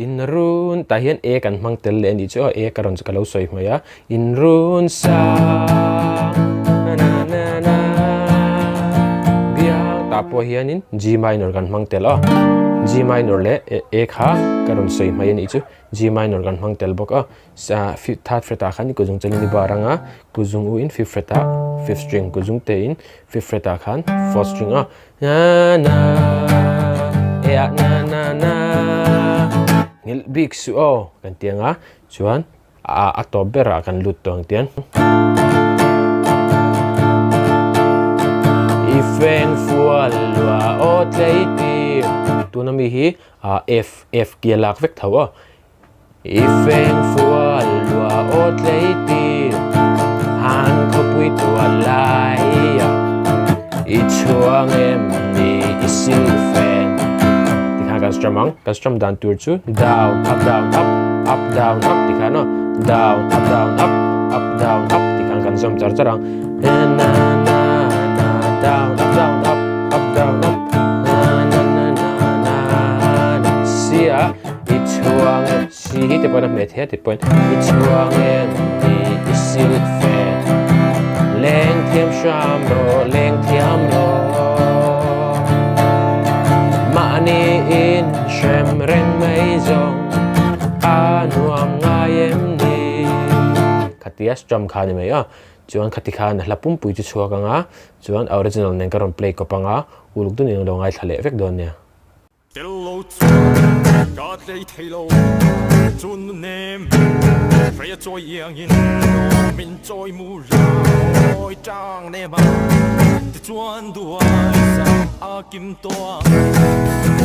In run tah hian e kan hmang tel leh a nih chu aw, e ka rawn ka lo sawi hmai a. In run sang na na na na biang tah pawh hianin G minor kan hmang tel aw. G minor leh e kha ka rawn sawi hmai a nih chu. G minor kan hmang tel bawk a. Third fret ah khan kuzung chelin i bar ang a, kuzung u in fifth fret ah fifth string, kuzung te in fifth fret ah khan fourth string a. Na na e ah na na na nghilh bik suh aw kan ti ang a, chuan a a tawp berah kan lut tawh ang tiang. I feng fual lua aw tlei tir tuna mi hi F F kia lak vek tho aw. I feng fual lua aw tlei tir han khawpui tual lai a i chhuang em ni i sil fen tikhan kan strum ang kan strum dan tur chu down up down up up down up tikhan aw down up down up up down up tikhan kan zawm char char ang na na na na down up down up up down up na na na na na na si a I chhuang e, si hi te pawhin a hmeh thei a ti pawhin i chhuang e ni i silh fe. Leng thiam hram rawh, leng thiam rawh. Mahni in hrem reng mai zawng a nuam ngai em ni. Khatia strum kha a ni mai a, chuan khati khan a hla pumpui chu chhuak ang a, chuan a original nen ka rawn play kawp ang a, uluk dun in lo ngaithla leh vek dawn nia. Tel lo chuan ka tlei thei lo, chun nu nem hrei a chawi iangin min chawi mu rawi tang nem a, tichuan duai sa a kim tawh ang.